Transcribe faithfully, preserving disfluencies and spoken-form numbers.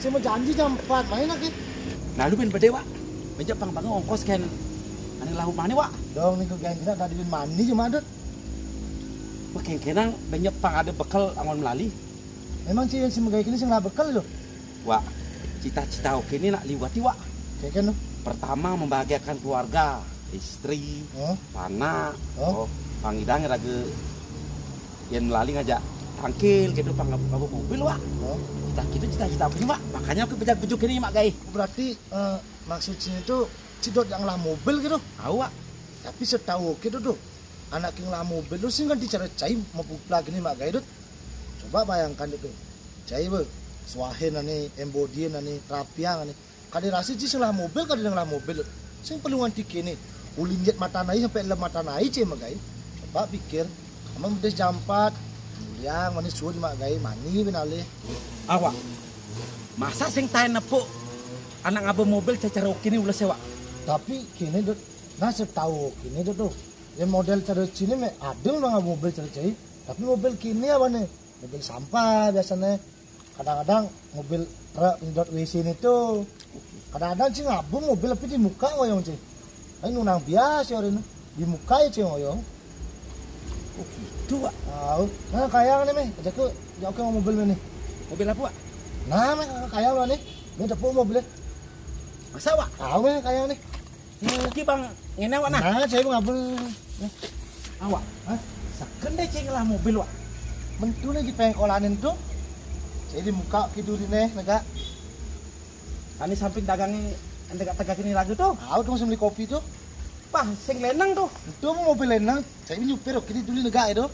Cai ma janji jam empat, main lagi. Nah, lu bén bede, Wak. Bén ja pang bang ongkos kén ané lahu mani, Wak. Dong, né gén kena tadi bén mani cuma dot. Bekén-kenang bén ja pang ada bekel anggon melali. Memang cai sing megai kéné sing ngelah bekel lo. Wak, cita-cita oké né nak liwati, Wak. Kénkén lo. Pertama, membahagiakan keluarga, istri, panak, pangidang raga yén melali ngajak tangkil kéto, pang ngaba mobil, Wak. Cita-cita, cita-cita oké né, Wak. Makanya oké bejag-bejug kéné, Mak, gaé. Berarti, eh, maksud sini tuh, ci dot yang ngelah mobil kéto. Au, Wak. Tapi setau oké tuh, tuh, anak yang ngelah mobil tuh sing ganti cara cai mau pupla kéné, Mak, gaé, dot. Coba bayangkan tuh, tuh. Cai bé, suahin ané, embodyin ané, rapiang ané. Kadé rasé ci sing ngelah mobil, kadé ngelah mobil. Sing perlu nganti kéné. Uli nyet mata nai sampai lem mata nai cai ma gaé. Coba pikir, amun bedes jam empat, muliang mani suud ma gaé, mani bén alih. Awak. Masa sing taén nepuk anak ngaba mobil cara oké né ules, Wak? Tapi kéné, dot. Nah, setau oké né, dot, tuh. Ya model cara cai né mé adéng bang ngaba mobil cara cai. Tapi mobil kéné awané? Mobil sampah biasané. Kadang-kadang mobil truk nyedot W C né to. Kadang-kadang cai ngaba mobil tapi di muka ngoyong cai. Ané nunang biasa orang né. Di muka ya cai ngoyong. Oh gitu, Wak. Tahu. Nah, kayang né mé. Ajak ke, ajak ke mobil mé né. Mobil apa, Wak? Nah, mé kayang lo né. Mé tepuk mobil. Masa, Wak? Tahu mé kayang né. Oké, Bang. Ngéné, Wak, nah. Nah, cai ngaba. Awak. Hah? Seken deh cai ngelah mobil, Wak. Mentu né di pengkolané to. Cai di muka kiduriné, negak. Ané samping dagangé negak tegak ini lagi to. Au, dong, sing beli kopi to. Pah, sing lénang to. Itu mobil lénang. Cai nyupir, oké, di duli negak itu.